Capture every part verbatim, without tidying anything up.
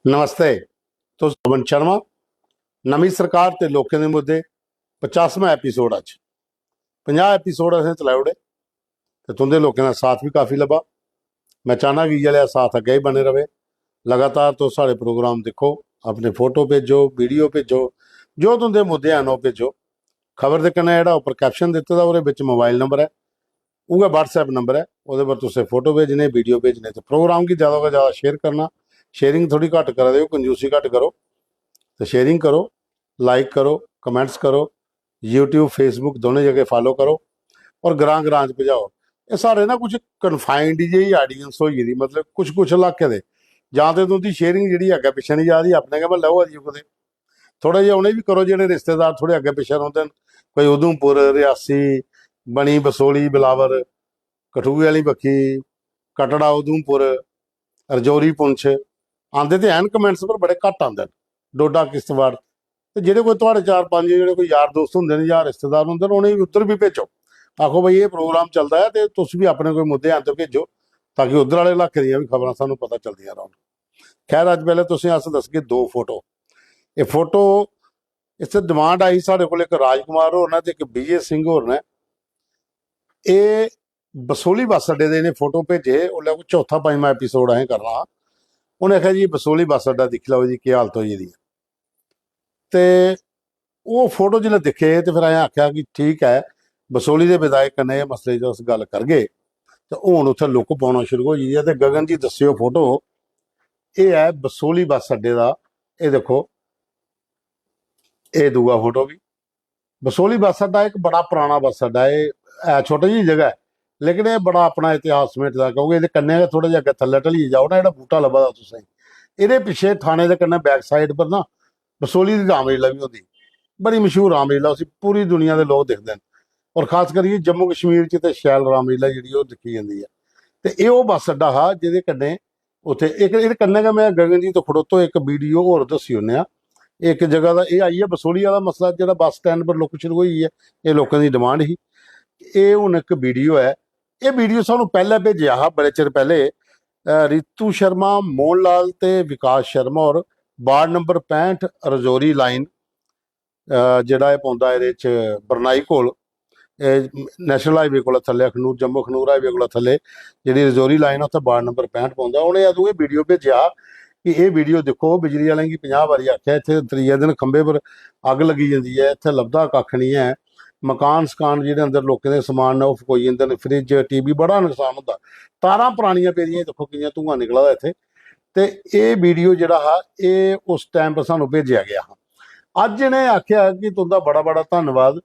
नमस्ते, तुस पवन शर्मा। नमीं सरकार ते लोकें दे मुद्दे, पचासवां एपिसोड अज्ज। पंजाह् एपिसोड असें चलाई ओड़े ते तुं'दे लोकें दा साथ बी काफी लब्भा। में चाह्न्नां कि इ'यै लेआ साथ अग्गें बी बने र'वै। लगातार तुस साढ़े प्रोग्राम दिक्खो, अपने फोटो भेजो, वीडियो भेजो, जो तुं'दे मुद्दे हैन ओह् भेजो। खबर दे कन्नै जेह्ड़ा उप्पर कैप्शन दित्ते दा, ओह्दे बिच मोबाइल नंबर ऐ, उ'ऐ WhatsApp नंबर ऐ, ओह्दे पर तुसें फोटो भेजने, वीडियो भेजने। ते प्रोग्राम गी जैदा कोला जैदा शेयर करना, शेयरिंग थोह्ड़ी घट्ट करा दे ओ, कंजूसी घट्ट करो ते शेयरिंग करो, लाइक करो, कमेंट्स करो, YouTube, Facebook दोनों जगह फालो करो और ग्रां ग्रां च पजाओ। एह् साढ़े ना कुछ कन्फाइंड जेही आडियंस होई गेदी, मतलब कुछ कुछ इलाके दे, जां ते तुं'दी शेयरिंग जेह्ड़ी अग्गें पिच्छें निं जा दी, अपने गै म्हल्लै होआ दी ऐ कुतै। थोह्ड़ा जेहा उ'नें बी करो, जेह्ड़े रिश्तेदार थोह्ड़े अग्गें पिच्छें रौंह्दे न, कोई उधमपुर, रियासी, बनी, बसोली, बिलावर, कठुए आह्ली बक्खी, कटड़ा, उधमपुर, रजौरी, पुंछ, आंदे ते हैन कमेंट्स, पर बड़े घट्ट आंदे न। डोडा, किश्तवाड़, ते जेह्ड़े कोई थुआढ़े चार पंज जेह्ड़े कोई यार दोस्त होंदे न जां रिश्तेदार होंदे न, उ'नेंगी उद्धर बी भेजो। आखो भाई, एह् प्रोग्राम चलदा ऐ ते तुस बी अपने कोई मुद्दे हैन ते भेजो, ताकि उद्धर आह्ले इलाके दियां बी खबरां सानूं पता चलदियां रौह्न। खैर, अज्ज पैह्लें तुसें अस दसगे दो फोटो। एह् फोटो, इस ते डिमांड आई साढ़े कोल, इक राजकुमार होर ने ते इक विजय सिंह होर ने। एह् बसोली बस अड्डे दे इ'नें फोटो भेजे हे, उसलै कोई चौथा पंजमां एपिसोड असें करना हा। उ'नें आखेआ जी, बसोली बस अड्डा दिक्खी लैओ जी, केह् हालत होई गेदी ऐ। ते ओह् फोटो जिसलै दिक्खे ते फिर असें आखेआ कि ठीक ऐ, बसोली दे विधायक कन्नै एह् मसले च अस गल्ल करगे ते हून उत्थै लुक्क पौना शुरू होई गेदी ऐ। ते गगन जी, दस्सेओ फोटो। एह् ऐ बसोली बस अड्डे दा, एह् दिक्खो, एह् दूआ फोटो बी। बसोली बस अड्डा इक बड़ा पराना बस अड्डा ऐ, एह् है छोटी जेही जगह ऐ, लेकिन एह् बड़ा अपना इतिहास समेटे दा, क्योंकि एह्दे कन्नै गै थोह्ड़ा जेहा अग्गें थल्लै ढलियै जाओ ना, जेह्ड़ा बूह्टा लब्भा दा तुसेंगी, एह्दे पिच्छे थाने दे कन्नै बैक साइड पर ना बसोली दी रामलीला बी होंदी, बड़ी मशहूर रामलीला, उसी पूरी दुनिया दे लोक दिखदे न। और खास करियै जम्मू कश्मीर च ते शैल रामलीला जेह्ड़ी ओह् दिक्खी जंदी ऐ। ते एह् ओह् बस अड्डा हा जेह्दे कन्नै उत्थै इक, एह्दे कन्नै गै में, गगन जी, तो खड़ोतो, इक वीडियो होर दस्सी ओड़ने आं। इक जगह दा एह् आई गेआ बसोली आह्ला मसला, जेह्ड़ा बस स्टैंड पर लुक्क शुरू होई गेई ऐ, एह् लोकें दी डिमांड ही। एह् हून इक वीडियो ऐ, एह् वीडियो सानूं पैह्लें भेजेआ हा, बड़े चिर पैह्लें, अ, रितु शर्मा, मोहन लाल ते विकास शर्मा होर, वार्ड नंबर पैंह्ठ, रजौरी लाइन, अ, जेह्ड़ा एह् पौंदा एह्दे च बरनाई कोल, एह् नेशनल हाईवे कोला थल्ले, अखनूर, जम्मू अखनूर हाईवे कोला थल्ले जेह्ड़ी रजौरी लाइन ऐ, उत्थै वार्ड नंबर पैंह्ठ पौंदा। उ'नें अदूं एह् वीडियो भेजेआ कि एह् वीडियो दिक्खो, बिजली आह्लें गी पंजाह् बारी आखेआ, इत्थै त्रीए दिन खंभे पर अग्ग लग्गी जंदी ऐ, इत्थै लभदा कक्ख निं ऐ, मकान सकान जेह्ड़े अंदर लोकें दे समान न ओह् फकोई जंदे न, फ्रिज, टीवी, बड़ा नुकसान होंदा। तारां परानियां पेदियां, दिक्खो कि'यां धुआं निकला दा इत्थै। ते एह् वीडियो जेह्ड़ा हा, एह् उस टाइम पर सानूं भेजेआ गेआ हा। अज्ज इ'नें आखेआ कि तुं'दा बड़ा बड़ा धन्नवाद।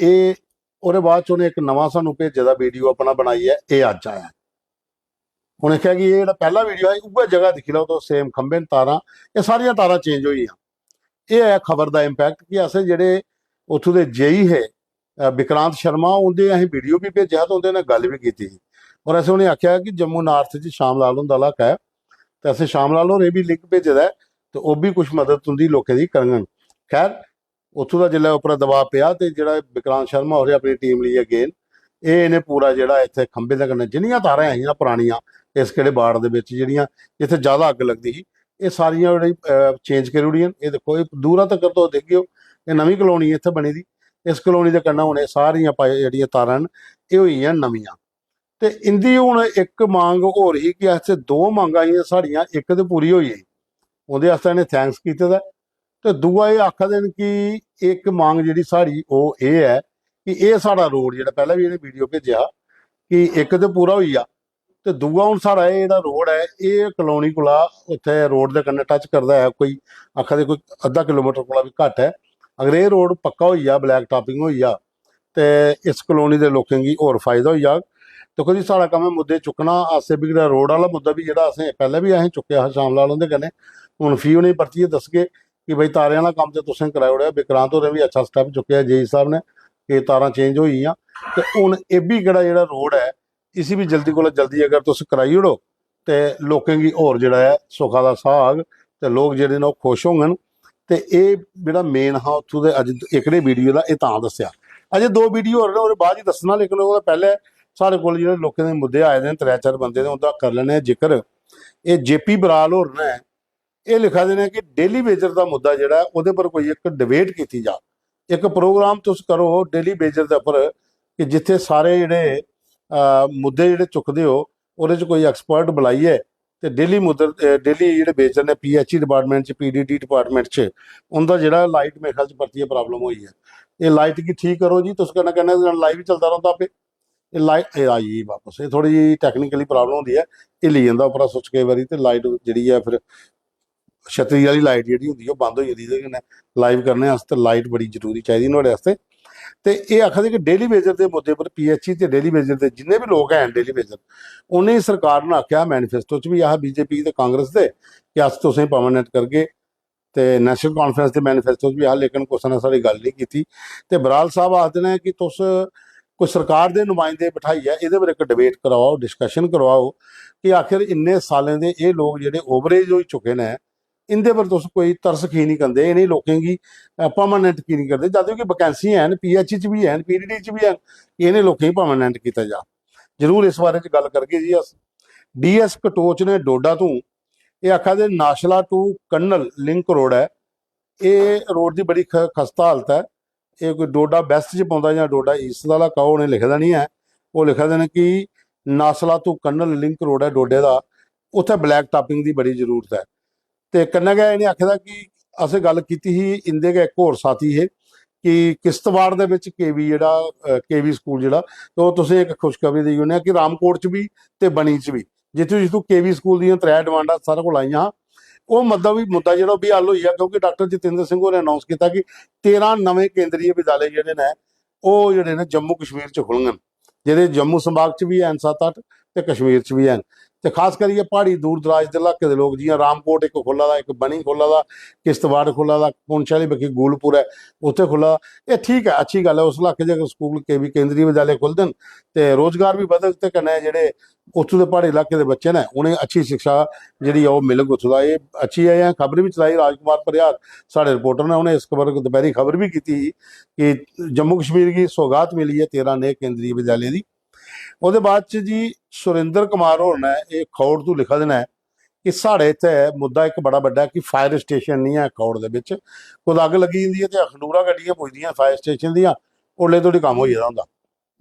एह्, ओह्दे बाद च उ'नें इक नमां सानूं भेजे दा वीडियो अपना बनाइयै, एह् अज्ज आया। उ'नें आखेआ कि एह् जेह्ड़ा पैह्ला वीडियो ऐ, उ'ऐ जगह दिक्खी लैओ तुस, सेम खंभे न, तारां, एह् सारियां तारां चेंज होई गेइयां। एह् ऐ खबर दा इम्पैक्ट कि असें जेह्ड़े उत्थूं दे जेई हे, अ, विक्रांत शर्मा, उं'दे असें वीडियो बी भेजेआ ते उं'दे कन्नै गल्ल बी कीती ही। और असें उ'नेंगी आखेआ कि जम्मू नार्थ च शाम लाल हुंदा इलाका ऐ, ते असें शाम लाल होरें बी लिंक भेजे दा ऐ, ते ओह् बी कुछ मदद तुं'दी लोकें दी करङन। खैर, उत्थूं दा जिसलै उप्परा दबाऽ पेआ ते जेह्ड़ा विक्रांत शर्मा होर अपनी टीम लेइयै गे न, एह् इ'नें पूरा जेह्ड़ा इत्थै खंभे दे कन्नै जिन्नियां तारां ऐ हियां परानियां इस केह्ड़े वार्ड दे बिच, जेह्ड़ियां जित्थै जैदा अग्ग लगदी ही, एह् सारियां जेह्ड़ी चेंज करी ओड़ियां न। एह् दिक्खो, एह् दूरा तगर तुस दिखगे ओ, एह् नमीं कलोनी इत्थै बनी दी। इस कलोनी दे कन्नै हून एह् सारियां पा- जेह्ड़ियां तारां न, एह् होई गेइयां नमियां। ते इं'दी हून इक मंग होर ही कि अस, दो मंगां हियां साढ़ियां, इक ते पूरी होई गेई, उं'दे आस्तै इ'नें थैंक्स कीते दा ऐ। ते दूआ एह् आखा दे न कि इक मंग जेह्ड़ी साढ़ी ओह् एह् ऐ कि एह् साढ़ा रोड जेह्ड़ा पैह्लें बी इ'नें वीडियो भेजेआ कि इक ते पूरा होई गेआ, ते दूआ हून साढ़ा एह् जेह्ड़ा रोड ऐ, एह् कलोनी कोला उत्थै रोड दे कन्नै टच करदा ऐ, कोई आखा दे कोई अद्धा किलोमीटर कोला बी घट्ट ऐ। अगर एह् रोड पक्का होई जा, ब्लैक टॉपिंग होई जा, ते इस कलोनी दे लोकें गी होर फायदा होई जाग। दिक्खो जी, साढ़ा कम्म ऐ मुद्दे चुक्कना। अस एह् बी जेह्ड़ा रोड आह्ला मुद्दा बी जेह्ड़ा असें पैह्लें बी असें चुक्केआ हा शाम लाल हुंदे कन्नै, हून फ्ही उ'नेंगी परतियै दसगे कि भाई, तारें आह्ला कम्म ते तुसें कराई ओड़ेआ। विक्रांत होरें बी अच्छा स्टैप चुक्केआ, जेई साहब ने, कि तारां चेंज होई गेइयां। ते हून एह् बी केह्ड़ा जेह्ड़ा रोड ऐ, इसी बी जल्दी कोला जल्दी अगर तुस कराई ओड़ो ते लोकें गी होर जेह्ड़ा ऐ सुखा दा साह् आग ते लोक जेह्ड़े न ओह् खुश होङन। ते एह् जेह्ड़ा मेन हा उत्थूं दे अज्ज एह्कड़े वीडियो दा, एह् तां दस्सेआ। अजें दो वीडियो होर न, ओह्दे बाद ही दस्सना, लेकिन ओह्दे पैह्लें साढ़े कोल जेह्ड़े लोकें दे मुद्दे आए दे न, त्रै चार बंदे दे, उं'दा करी लैने आं जिक्र। एह् जेपी बराल होर न, एह् लिखा दे न कि डेली वेजर दा मुद्दा जेह्ड़ा ऐ, ओह्दे पर कोई इक डिबेट कीती जा, इक प्रोग्राम तुस करो डेली वेजर दे उप्पर, कि जित्थै सारे जेह्ड़े, अ, मुद्दे जेह्ड़े चुकदे ओ, ओह्दे च कोई एक्सपर्ट बुलाइयै ते डेली मुद्दे, अ, डेली जेह्ड़े वेजर ने पीएचई डिपार्टमेंट च, पीडीडी डिपार्टमेंट च, उं'दा जेह्ड़ा लाइट मेरे ख्याल च परतियै प्रॉब्लम होई ऐ। एह् लाइट गी ठीक करो जी, तुस कन्नै कन्नै लाइव चलदा रौंह्दा आपे। एह् लाइट, एह् आई गेई बापस, एह् थोह्ड़ी जेही टैक्नीकली प्रॉब्लम होंदी ऐ, हिल्ली जंदा उप्परा सुच्च केईं बारी, ते लाइट जेह्ड़ी ऐ फिर छतरी आह्ली लाइट जेह्ड़ी होंदी ऐ, ओह् बंद होई जंदी। एह्दे कन्नै लाइव करने आस्तै लाइट बड़ी जरूरी चाहिदी नुहाड़े आस्तै। ते एह् आखा दे कि डेली वेजर दे मुद्दे पर पीएचई ते डेली वेजर दे जिन्ने बी लोक हैन डेली वेजर, उ'नेंगी सरकार ने आखेआ, मैनिफेस्टो च बी आहा बीजेपी ते कांग्रेस दे, कि अस तुसेंगी परमानेंट करगे, ते नेशनल कॉन्फ्रेंस दे मैनिफेस्टो च बी आहा, लेकिन कुसै ने साढ़ी गल्ल नहीं कीती। ते बराल साहब आखदे ने कि तुस कोई सरकार दे नुमाइंदे बठाइयै एह्दे पर इक डिबेट करवाओ, डिस्कशन करवाओ कि आखिर इन्ने सालें दे एह् लोक जेह्ड़े ओवरेज होई चुके न, इं'दे पर तुस कोई तरस की नहीं करदे, इ'नें लोकें गी परमानेंट की नहीं करदे, जद कि वैकेंसी हैन, पीएचई च बी हैन, पीडीडी च बी हैन, इ'नें लोकें गी परमानेंट कीता जा। जरूर इस बारे च गल्ल करगे जी अस। डीएस कटोच ने डोडा तों एह् आखा दे, नाशला टू कन्नल लिंक रोड ऐ, एह् रोड दी बड़ी ख-, खस्ता हालत ऐ। एह् कोई डोडा वैस्ट च पौंदा जां डोडा ईस्ट दा इलाका, ओह् उ'नें लिखे दा निं ऐ। ओह् लिखा दे न कि नासला तू कन्नल लिंक रोड ऐ डोडे दा, उत्थै ब्लैक टापिंग दी बड़ी जरूरत ऐ। ते कन्नै गै इ'नें आखे दा कि असें गल्ल कीती ही, इं'दे गै इक होर साथी हे कि किश्तवाड़ दे बिच केवी जेह्ड़ा, अ, केवी स्कूल जेह्ड़ा, ते ओह् तुसें इक खुशखबरी देई ओड़ने आं कि रामकोट च बी ते बनी च बी, जित्थूं, जित्थूं केवी स्कूल दियां त्रै डिमांडां साढ़े कोल आइयां हां, ओह् मुद्दा बी, मुद्दा जेह्ड़ा ओह् बी हल होई गेआ, क्योंकि डाक्टर जितेंद्र सिंह होरें अनाउंस कीता कि तेरां नमें केंद्रीय विद्यालय जेह्ड़े न, ओह् जेह्ड़े न जम्मू कश्मीर च खु'लङन, जेह्ड़े जम्मू संभाग च बी हैन सत्त अट्ठ ते कश्मीर च बी हैन। ते खास करियै प्हाड़ी दूर दराज दे इलाके दे लोक, जि'यां रामकोट इक खोह्ल्ला दा, इक बनी खोह्ल्ला दा, किश्तवाड़ खोह्ल्ला दा, पुंछ आह्ली बक्खी गुलपुर ऐ, उत्थै खोह्ल्ला दा। एह् ठीक ऐ, अच्छी गल्ल ऐ। उस इलाके च अगर स्कूल के बी केंद्रीय विद्यालय खु'लदन ते रोजगार बी बधग ते कन्नै जेह्ड़े उत्थूं दे प्हाड़ी इलाके दे बच्चे न, उ'नेंगी अच्छी शिक्षा जेह्ड़ी ऐ ओह् मिलग उत्थूं दा। एह् अच्छी ऐ, एह् खबर बी चलाई राजकुमार परिहार, साढ़े रिपोर्टर ने, उ'नें इस खबर, दपैह्री खबर बी कीती ही कि जम्मू कश्मीर गी सौगात मिली ऐ तेरां नए केंद्रीय विद्यालय दी। ओह्दे बाद च जी सुरेंद्र कुमार होर ने एह् खौड़ तू लिखा दे न कि साढ़े इत्थै मुद्दा इक बड़ा बड्डा ऐ कि फायर स्टेशन निं ऐ खौड़ दे बिच। कुतै अग्ग लग्गी जंदी ऐ ते अखनूरा गड्डियां पुजदियां फायर स्टेशन दियां, उसलै धोड़ी कम्म होई गेदा होंदा।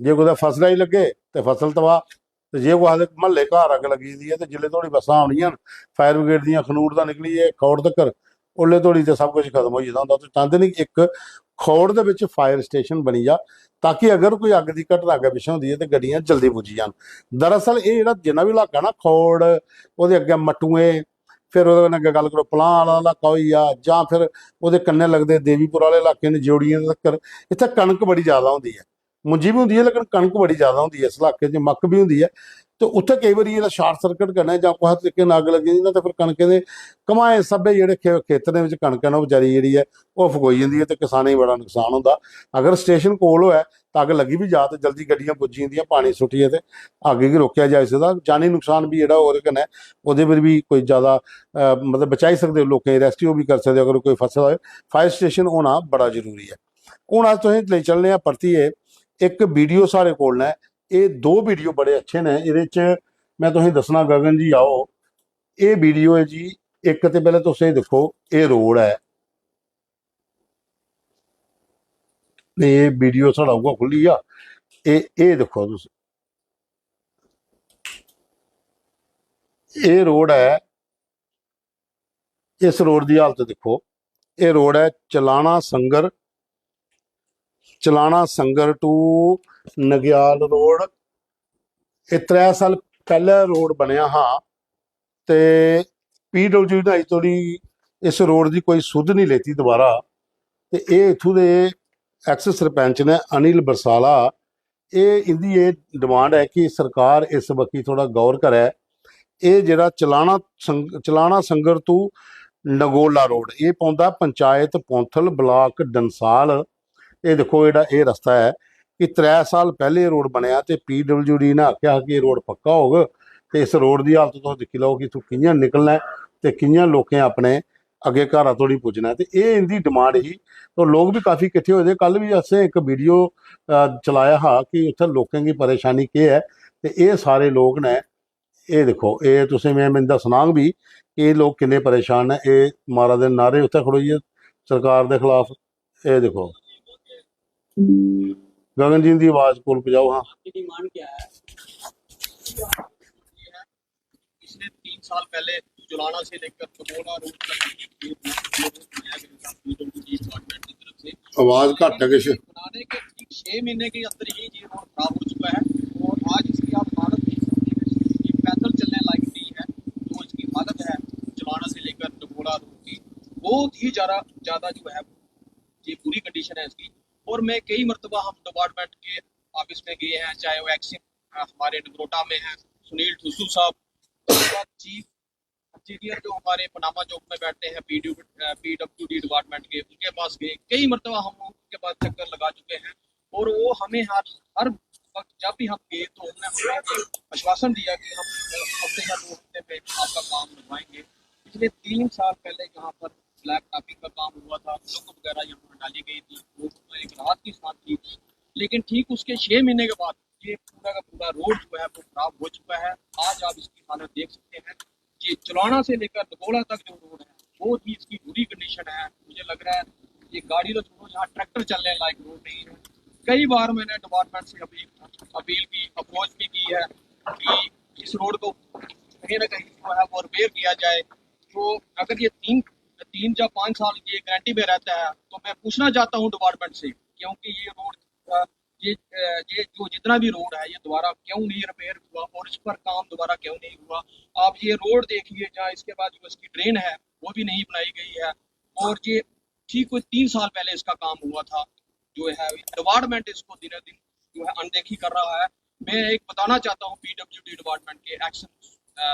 जे कुतै फसला गी लग्गे ते फसल तबाह, ते जे कुसै दे म्हल्ले घर अग्ग लग्गी दी ऐ ते जिल्लै धोड़ी बस्सां औनियां न फायर ब्रिगेड दियां अखनूर दा निकलियै खौड़ तक्कर, उसलै धोड़ी ते सब कुछ खत्म होई गेदा होंदा। ते चांह्दे न कि इक खौड़ दे बिच फायर स्टेशन बनी जा, ताकि अगर कोई अग्ग दी घटना अग्गें पिच्छें होंदी ऐ ते गड्डियां जल्दी पुज्जी जान। दरअसल एह् जेह्ड़ा जिन्ना बी इलाका ना खौड़, ओह्दे अग्गें मटुए, फिर ओह्दे कन्नै अग्गें गल्ल करो पलां आह्ला इलाका होई गेआ, जां फिर ओह्दे कन्नै लगदे देवीपुर आह्ले इलाके न, ज्योड़ियें तक्कर, इत्थै कनक बड़ी ज्यादा होंदी ऐ। मुंजी बी होंदी ऐ, लेकिन कनक बड़ी ज्यादा होंदी ऐ इस इलाके च, मक्क बी होंदी ऐ। ते उत्थै केईं बारी जेह्ड़ा शार्ट सर्किट कन्नै जां कुसै तरीके कन्नै अग्ग लग्गी जंदी ना, ते फिर कनकै दे घमाएं स्हाबै जेह्ड़े खे-, खेतरें बिच कनक ऐ ना, ओह् बचारी जेह्ड़ी ऐ, ओह् फकोई जंदी ऐ ते किसानें गी बड़ा नुकसान होंदा। अगर स्टेशन कोल होऐ तां अग्ग लग्गी बी जा ते जल्दी गड्डियां पुज्जी जंदियां, पानी सुट्टियै ते अग्ग गी रोकेआ जाई सकदा। जानी नुकसान बी जेह्ड़ा ओह्दे कन्नै, ओह्दे पर बी कोई ज्यादा, अ, मतलब बचाई सकदे ओ, लोकें गी रेस्क्यू बी करी सकदे ओ अगर कोई फसे दा होऐ। फायर स्टेशन होना बड़ा जरूरी ऐ। हून अस तुसेंगी लेई चलने आं परतियै, इक वीडियो साढ़े कोल न, एह् दो वीडियो बड़े अच्छे न। एह्दे च में तुसेंगी दस्सना, गगन जी आओ, एह् वीडियो ऐ जी, इक ते पैह्लें तुस एह् दिक्खो, एह् रोड ऐ, एह् वीडियो साढ़ा उ'ऐ खु'ल्ली गेआ। एह्, एह् दिक्खो तुस, एह् रोड ऐ, इस रोड दी हालत दिक्खो। एह् रोड ऐ चलाना संगर, चलाना संगर to नगेआल रोड। एह् त्रै साल पैह्ले रोड बनेआ हा ते पीडब्ल्यूडी ने अजें धोड़ी इस रोड दी कोई सुध निं लेती दोबारा। ते एह् इत्थूं दे एक्स सरपैंच ने अनिल बरसाला, एह् इं'दी एह् डिमांड ऐ कि सरकार इस बक्खी थोह्ड़ा गौर करै। एह् जेह्ड़ा चलाना संग-, चलाना संगर तू नगोला रोड, एह् पौंदा पंचायत पौंथल, ब्लाक डंसाल। एह् दिक्खो, जेह्ड़ा एह् रस्ता ऐ कि त्रै साल पैह्ले एह् रोड बनेआ ते पीडब्ल्यूडी ने आखेआ हा कि एह् रोड पक्का होग। ते इस रोड दी हालत तुस दिक्खी लैओ कि इत्थूं कि'यां निकलना ऐ ते कि'यां लोकें अपने अग्गें घरा धोड़ी पुज्जना ऐ। ते एह् इं'दी डिमांड ही। तो लोक बी काफी किट्ठे होए दे। कल बी असें इक वीडियो, अ, चलाया हा कि उत्थै लोकें गी परेशानी केह् ऐ। ते एह् सारे लोक न, एह् दिक्खो, एह् तुसें, में, में इंदा सनांग बी कि एह् लोक किन्ने परेशान न। एह् मारा दे नारे उत्थै खड़ोइयै सरकार दे खलाफ। एह् दिक्खो, गगन जी दी आवाज कोल पजाओ हां। आपकी डिमांड क्या है? पिछले तीन साल पहले जुलाना से लेकर कबोला रोड तक गवर्नमेंट की तरफ से आवाज घट है किश। बनाने के ठीक छह महीने के अंदर ही ये रोड खराब हो चुका है और आज इसकी आप हालत देख सकते हैं कि पैदल चलने लायक नहीं है। तो इसकी हालत है जुलाना से लेकर कबोला रोड की, बहुत ही ज्यादा ज्यादा जो है ये बुरी कंडीशन है इसकी। और मैं कई मरतबा हम डिपार्टमेंट के ऑफिस में गए हैं, चाहे वो एक्सिम हमारे नगरोटा में है, सुनील ठुसू साहब, चीफ इंजीनियर जो हमारे पनामा चौक में बैठते हैं, पीडब्ल्यू पीडब्ल्यूडी डिपार्टमेंट के, उनके पास गए। कई मरतबा हम उनके पास चक्कर लगा चुके हैं और वो हमें हर हर वक्त जब भी हम गए तो उन्होंने हमें आश्वासन दिया कि हम हफ्ते या दो हफ्ते में आपका काम बनवाएंगे। पिछले तीन साल पहले यहाँ पर ब्लैक टॉपिंग का काम हुआ था, ब्लॉक वगैरह यहाँ डाली गई थी, वो एक राहत की सांस थी। लेकिन ठीक उसके छह महीने के बाद ये पूरा का पूरा रोड जो है वो खराब हो चुका है। आज आप इसकी हालत देख सकते हैं कि चुलाना से लेकर नगोला तक जो रोड है, बहुत ही इसकी बुरी कंडीशन है। मुझे लग रहा है ये गाड़ी तो छोड़ो, यहाँ ट्रैक्टर चलने लायक रोड नहीं है। कई बार मैंने डिपार्टमेंट से अपील अपील की, अप्रोच भी की है कि इस रोड को कहीं ना कहीं जो है वो रिपेयर किया जाए। तो अगर ये तीन तीन या पाँच साल ये गारंटी में रहता है तो मैं पूछना चाहता हूँ डिपार्टमेंट से, क्योंकि ये रोड ये ये जो जितना भी रोड है ये दोबारा क्यों नहीं रिपेयर हुआ और इस पर काम दोबारा क्यों नहीं हुआ? आप ये रोड देखिए, जहाँ इसके बाद जो इसकी ड्रेन है वो भी नहीं बनाई गई है। और ये ठीक कोई तीन साल पहले इसका काम हुआ था, जो है डिपार्टमेंट इसको दिनों दिन जो है अनदेखी कर रहा है। मैं एक बताना चाहता हूँ पीडब्ल्यूडी डिपार्टमेंट के एक्शन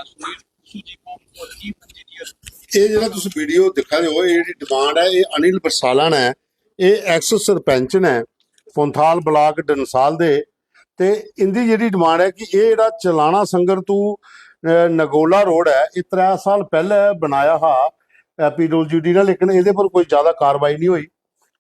सुनील खुसू जी को और चीफ इंजीनियर। ਇਹ ਜਿਹੜਾ ਤੁਸੀਂ ਵੀਡੀਓ ਦਿਖਾ ਰਹੇ ਹੋ, ਇਹ ਜਿਹੜੀ ਡਿਮਾਂਡ ਹੈ, ਇਹ ਅਨਿਲ ਬਰਸਾਲਾ ਨੇ, ਇਹ ਐਕਸ ਸਰਪੰਚ ਨੇ ਫੁੰਥਾਲ ਬਲਾਕ ਡਨਸਾਲ ਦੇ। ਤੇ ਇਹਦੀ ਜਿਹੜੀ ਡਿਮਾਂਡ ਹੈ ਕਿ ਇਹ ਜਿਹੜਾ ਚਲਾਣਾ ਸੰਗਰ ਤੋਂ ਅਹ, ਨਗੋਲਾ ਰੋਡ ਹੈ, ਇਹ ਤ੍ਰੈ ਸਾਲ ਪਹਿਲੇ ਬਣਾਇਆ ਹਾਂ ਪੀਡਬਲਯੂਡੀ ਨੇ, ਲੇਕਿਨ ਇਹਦੇ ਪਰ ਕੋਈ ਜ਼ਿਆਦਾ ਕਾਰਵਾਈ ਨਹੀਂ ਹੋਈ।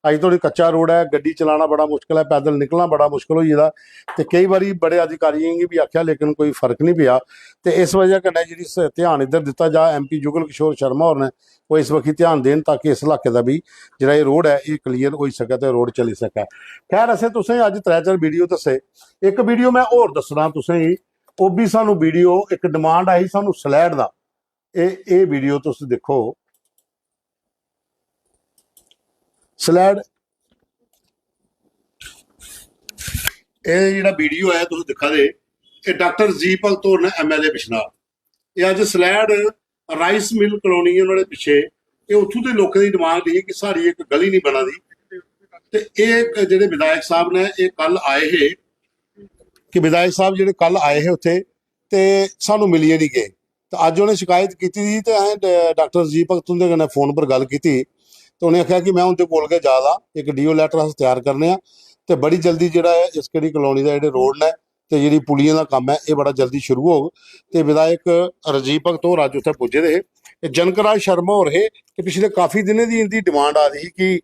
ਅਜੇ ਥੋੜੀ ਕੱਚਾ ਰੋਡ ਹੈ, ਗੱਡੀ ਚਲਾਉਣਾ ਬੜਾ ਮੁਸ਼ਕਲ ਹੈ, ਪੈਦਲ ਨਿਕਲਣਾ ਬੜਾ ਮੁਸ਼ਕਲ ਹੋ ਜਾਂਦਾ। ਤੇ ਕਈ ਵਾਰੀ ਬੜੇ ਅਧਿਕਾਰੀਆਂ ਨੇ ਵੀ ਆਖਿਆ, ਲੇਕਿਨ ਕੋਈ ਫਰਕ ਨਹੀਂ ਪਿਆ। ਤੇ ਇਸ ਵਜ੍ਹਾ ਕਨੇ ਜਿਹੜੀ ਸ- ਧਿਆਨ ਇੱਧਰ ਦਿੱਤਾ ਜਾ, ਐਮਪੀ ਜੁਗਲ ਕਿਸ਼ੋਰ ਸ਼ਰਮਾ ਹੋਰਾਂ ਨੇ, ਉਹ ਇਸ ਵਕਤ ਧਿਆਨ ਦੇਣ ਤਾਂ ਕਿ ਇਸ ਇਲਾਕੇ ਦਾ ਵੀ ਜਿਹੜਾ ਇਹ ਰੋਡ ਹੈ, ਇਹ ਕਲੀਅਰ ਹੋ ਸਕੇ ਤੇ ਰੋਡ ਚੱਲ ਸਕੇ। ਖੈਰ, ਅਸੀਂ ਤੁਸੀਂ ਅੱਜ ਤ੍ਰੈ ਚਾਰ ਵੀਡੀਓ ਦੱਸੇ। ਇੱਕ ਵੀਡੀਓ ਮੈਂ ਹੋਰ ਦੱਸਣਾ ਤੁਸੀਂ, ਉਹ ਵੀ ਸਾਨੂੰ ਵੀਡੀਓ, ਇੱਕ ਡਿਮਾਂਡ ਆਈ ਸਾਨੂੰ ਸਲੈਡ ਦਾ। ਇਹ ਇਹ ਵੀਡੀਓ ਤੁਸੀਂ ਦੇਖੋ, ਸਲੈਡ। ਇਹ ਜਿਹੜਾ ਵੀਡੀਓ ਹੈ ਤੁਸੀਂ ਦਿਖਾ ਦੇ, ਇਹ ਡਾਕਟਰ ਜੀ ਭਗਤ ਹੋਰਾਂ ਨੇ, ਐਮਐਲਏ ਬਿਸ਼ਨਾਹ। ਇਹ ਅੱਜ ਸਲੈਡ ਰਾਈਸ ਮਿਲ ਕਲੋਨੀ ਉਹਨਾਂ ਦੇ ਪਿੱਛੇ, ਇਹ ਉੱਥੋਂ ਦੇ ਲੋਕਾਂ ਦੀ ਡਿਮਾਂਡ ਸੀ ਕਿ ਸਾਡੀ ਇੱਕ ਗਲੀ ਨਹੀਂ ਬਣਾ ਦੀ। ਤੇ ਇਹ ਇੱਕ ਜਿਹੜੇ ਵਿਧਾਇਕ ਸਾਹਿਬ ਨੇ, ਇਹ ਕੱਲ ਆਏ ਹੈ, ਕਿ ਵਿਧਾਇਕ ਸਾਹਿਬ ਜਿਹੜੇ ਕੱਲ ਆਏ ਹੈ ਉੱਥੇ, ਤੇ ਸਾਨੂੰ ਮਿਲਿਏ ਨਹੀਂ ਗਏ। ਤਾਂ ਅੱਜ ਉਹਨੇ ਸ਼ਿਕਾਇਤ ਕੀਤੀ ਸੀ ਤੇ ਐਂ ਡ- ਡਾਕਟਰ ਜੀ ਭਗਤ ਦੇ ਕਨੇ ਫੋਨ ਪਰ ਗੱਲ ਕੀਤੀ। ਤੇ ਉਹਨੇ ਆਖਿਆ ਕਿ ਮੈਂ ਉਹਦੇ ਕੋਲ ਕੇ ਜਾਦਾ ਇੱਕ ਡੀਓ ਲੈਟਰ ਅਸੀਂ ਤਿਆਰ ਕਰਨੇ ਆ, ਤੇ ਬੜੀ ਜਲਦੀ ਜਿਹੜਾ ਹੈ ਇਸ ਕਿਹੜੀ ਕਲੋਨੀ ਦਾ ਜਿਹੜੇ ਰੋਡ ਨੇ ਤੇ ਜਿਹੜੀ ਪੁਲੀਆਂ ਦਾ ਕੰਮ ਹੈ, ਇਹ ਬੜਾ ਜਲਦੀ ਸ਼ੁਰੂ ਹੋਗ। ਤੇ ਵਿਧਾਇਕ ਰਜੀਵ ਭਗਤ ਹੋਰਾਂ ਅੱਜ ਉੱਥੇ ਪੁੱਜੇ ਦੇ ਹੈ। ਇਹ ਜਨਕ ਰਾਜ ਸ਼ਰਮਾ ਹੋ ਰਹੇ, ਤੇ ਪਿਛਲੇ ਕਾਫੀ ਦਿਨੇ ਦੀ ਇਹਦੀ ਡਿਮਾਂਡ ਆ ਰਹੀ ਕਿ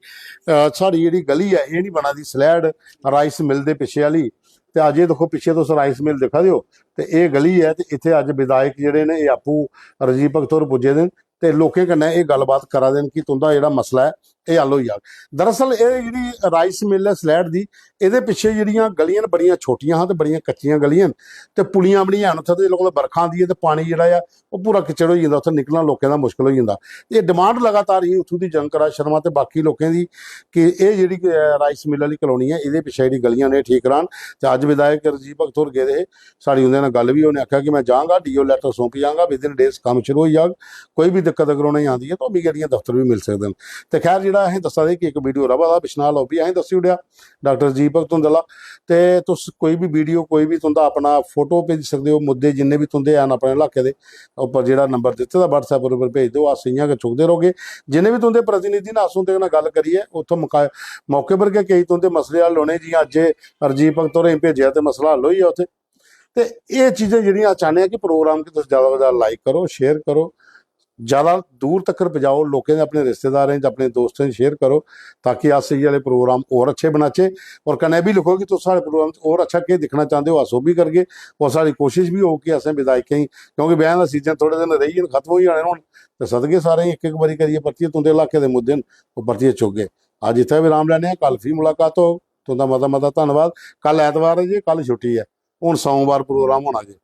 ਅਹ, ਸਾਡੀ ਜਿਹੜੀ ਗਲੀ ਹੈ, ਇਹ ਨਹੀਂ ਬਣਾ ਦੀ ਸਲੈਡ ਰਾਈਸ ਮਿਲ ਦੇ ਪਿੱਛੇ ਵਾਲੀ। ਤੇ ਅੱਜ ਇਹ ਦੇਖੋ, ਪਿੱਛੇ ਤੁਸੀਂ ਰਾਈਸ ਮਿਲ ਦਿਖਾ ਦਿਓ, ਤੇ ਇਹ ਗਲੀ ਹੈ, ਤੇ ਇੱਥੇ ਅੱਜ ਵਿਧਾਇਕ ਜਿਹੜੇ ਨੇ, ਇਹ ਆਪੂ ਰਜੀਵ ਭਗਤ ਹੋਰਾਂ ਪੁੱਜੇ ਨੇ, ਤੇ ਲੋਕਾਂ ਕਨੇ ਇਹ ਗੱਲਬਾਤ ਕਰਾ ਦੇਣ ਕਿ तुं'दा ਜਿਹੜਾ ਮਸਲਾ ਹੈ, ਇਹ ਹੱਲ ਹੋ ਜਾਵੇ। ਦਰਅਸਲ ਇਹ ਜਿਹੜੀ ਰਾਈਸ ਮਿਲ ਹੈ ਸਲੈਡ ਦੀ, ਇਹਦੇ ਪਿੱਛੇ ਜਿਹੜੀਆਂ ਗਲੀਆਂ ਨੇ, ਬੜੀਆਂ ਛੋਟੀਆਂ ਹਨ ਤੇ ਬੜੀਆਂ ਕੱਚੀਆਂ ਗਲੀਆਂ ਨੇ, ਤੇ ਪੁਲੀਆਂ ਵੀ ਨਹੀਂ ਹਨ ਉੱਥੇ। ਤੇ ਲੋਕਾਂ, ਬਰਖਾ ਆਉਂਦੀ ਹੈ ਤੇ ਪਾਣੀ ਜਿਹੜਾ ਆ, ਉਹ ਪੂਰਾ ਕਿਚੜ ਹੋ ਜਾਂਦਾ, ਉੱਥੇ ਨਿਕਲਣਾ ਲੋਕਾਂ ਦਾ ਮੁਸ਼ਕਲ ਹੋ ਜਾਂਦਾ। ਇਹ ਡਿਮਾਂਡ ਲਗਾਤਾਰ ਹੀ ਉੱਥੋਂ ਦੀ ਜਨਕ ਰਾਜ ਸ਼ਰਮਾ ਤੇ ਬਾਕੀ ਲੋਕਾਂ ਦੀ, ਕਿ ਇਹ ਜਿਹੜੀ ਅਹ, ਰਾਈਸ ਮਿਲ ਵਾਲੀ ਕਲੋਨੀ ਹੈ, ਇਹਦੇ ਪਿੱਛੇ ਜਿਹੜੀ ਗਲੀਆਂ ਨੇ, ਠੀਕ ਕਰਾਉਣ। ਤੇ ਅੱਜ ਵਿਧਾਇਕ ਰਜੀਵ ਭਗਤ ਹੋਰਾਂ ਗਏ ਦੇ, ਸਾਡੀ ਉਹਦੇ ਨਾਲ ਗੱਲ ਵੀ, ਉਹਨੇ ਆਖਿਆ ਕਿ ਮੈਂ ਜਾਵਾਂਗਾ, ਡੀਓ ਲੈਟਰ ਸੌਂਪ ਜਾਵਾਂਗਾ, ਵਿਦਿਨ ਡੇਜ਼ ਕੰਮ ਸ਼ੁਰੂ ਹੋ ਜਾਗ। ਕੋਈ ਵੀ ਦਿੱਕਤ ਅਗਰ ਉਹਨਾਂ ਨੂੰ ਆਉਂਦੀ ਹੈ ਤਾਂ ਉਹ ਵੀ, ਜਿਹੜੀਆਂ, ਦਫ਼ਤਰ ਵੀ ਮਿਲ ਸਕਦੇ ਨੇ। ਤੇ ਖੈਰ, ਜਿਹੜਾ ਅਸੀਂ ਦੱਸਾ ਦੇ ਕਿ ਇੱਕ ਵੀਡੀਓ ਰਵਾ ਦਾ ਬਿਸ਼ਨਾਹ ਲੌਬੀ ਅਸੀਂ ਦੱਸੀ ਉਡਿਆ, ਡਾਕਟਰ ਰਜੀਵ ਭਗਤ ਹੋਰਾਂ ਦਾ। ਤੇ ਤੁਸੀਂ ਕੋਈ ਵੀ ਵੀਡੀਓ, ਕੋਈ ਵੀ तुं'दा ਆਪਣਾ ਫੋਟੋ ਭੇਜ ਸਕਦੇ ਹੋ, ਮੁੱਦੇ ਜਿੰਨੇ ਵੀ तुं'दे ਹਨ ਆਪਣੇ ਇਲਾਕੇ ਦੇ, ਉੱਪਰ ਜਿਹੜਾ ਨੰਬਰ ਦਿੱਤੇ ਦਾ WhatsApp ਉੱਪਰ ਭੇਜ ਦਿਓ। ਅਸ इ'यां गै चुकदे रौह्गे। जिन्ने बी तुं'दे प्रतिनिधि न, अस उं'दे कन्नै गल्ल करियै उत्थै मका- मौके पर गै केईं तुं'दे मसले हल होने। जि'यां अज्ज रजीव भगत होरें भेजेआ ते मसला हल होई गेआ उत्थै। ते एह् चीजां जेह्ड़ियां अस चाह्न्ने आं कि प्रोग्राम गी तुस जैदा कोला जैदा लाइक करो, शेयर करो, ज्यादा दूर तक पजाओ, लोकें दे, अपने रिश्तेदारें च, अपने दोस्तें च शेयर करो, ताकि अस इ'यै आह्ले प्रोग्राम होर अच्छे बनाचै। और कन्नै बी लिखो कि तुस साढ़े प्रोग्राम च होर अच्छा केह् दिक्खना चांह्दे ओ, अस ओह् बी करगे। और साढ़ी कोशिश बी होग कि असें विधायकें गी, क्योंकि ब्याहें दा सीजन थोह्ड़े दिन रेही गे न, खत्म होई जाने न हून, ते सदगे सारें गी इक इक बारी करियै परतियै, तुं'दे इलाके दे मुद्दे न, ओह् परतियै चुकगे। अज्ज इत्थै विराम लैने आं, कल फ्ही मुलाकात होग। तुं'दा मता मता धन्नवाद। कल ऐतवार ऐ जी, कल छुट्टी ऐ, हून सोमवार प्रोग्राम होना जी।